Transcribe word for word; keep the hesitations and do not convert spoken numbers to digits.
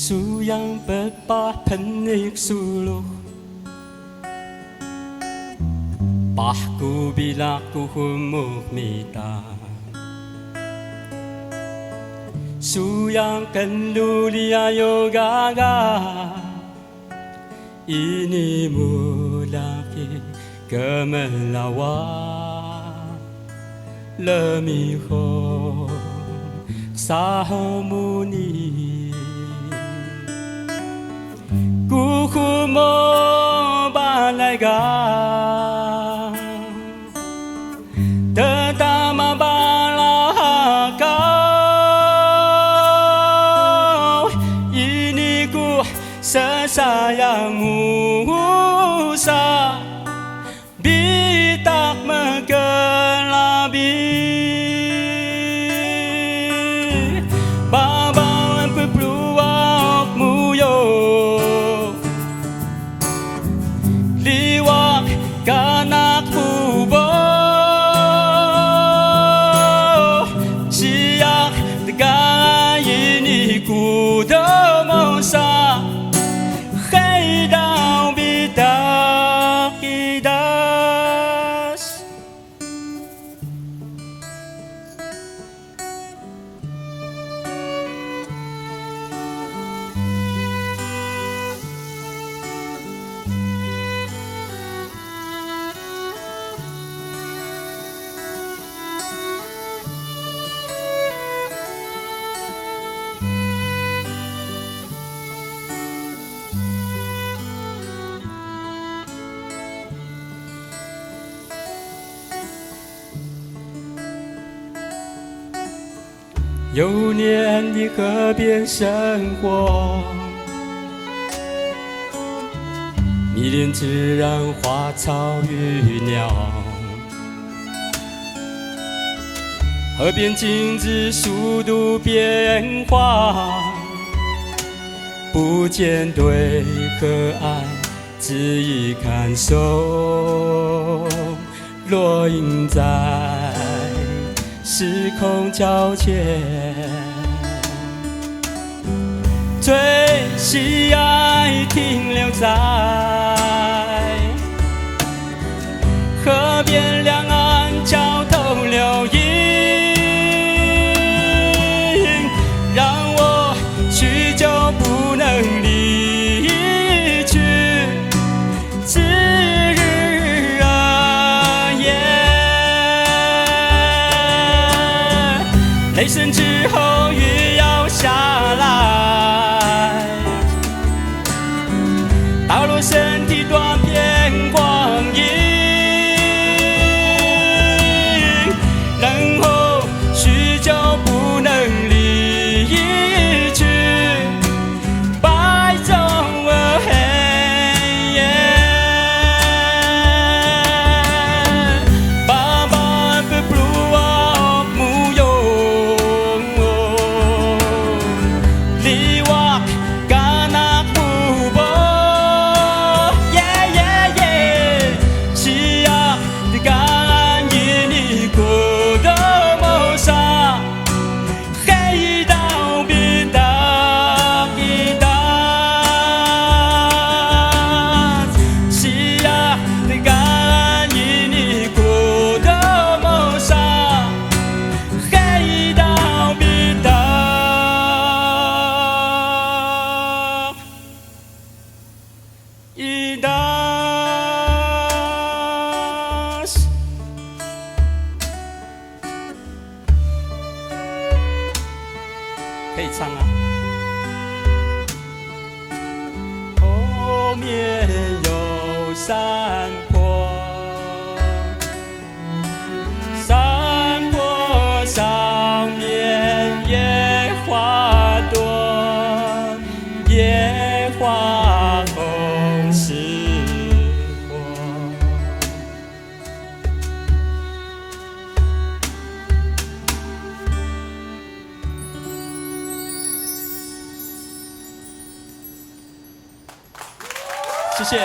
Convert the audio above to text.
Suyang ppaah pniq surux, paah ku bilaq ku hmuk mita. Suyang knluli ayo gaga, ini mu laqi kmlawa. Lmihung sahu mu ni, kuxul mu balay ga, ttama balay ka, ini ku ssayang musa. Bitaq mklabi, babaw ppluwaq muyo, liwaq kanak bubu, siyaq dgay ini ku dmusa. Qeydaw bitaq idas. 幼年的河边生活，迷恋自然花草鱼鸟。河边静止速度变化，不见对河岸恣意看守。 落英在时空交界，最喜爱停留在河边两岸交头留影，让我许久不能离去。 自日而夜，雷声之后雨要下来，道路深梯断片光影，然后许久不能离去。 白昼和黑夜，巴巴不不我無用，你我敢那不我，耶耶耶，是啊，你敢你你過的謀殺。 Qeydaw bitaq idas, siyah dkaan ini ku dmosa. Qeydaw bitaq idas. 可以唱啊。后面有山坡，山坡上面野花朵，野花红似火。 谢谢。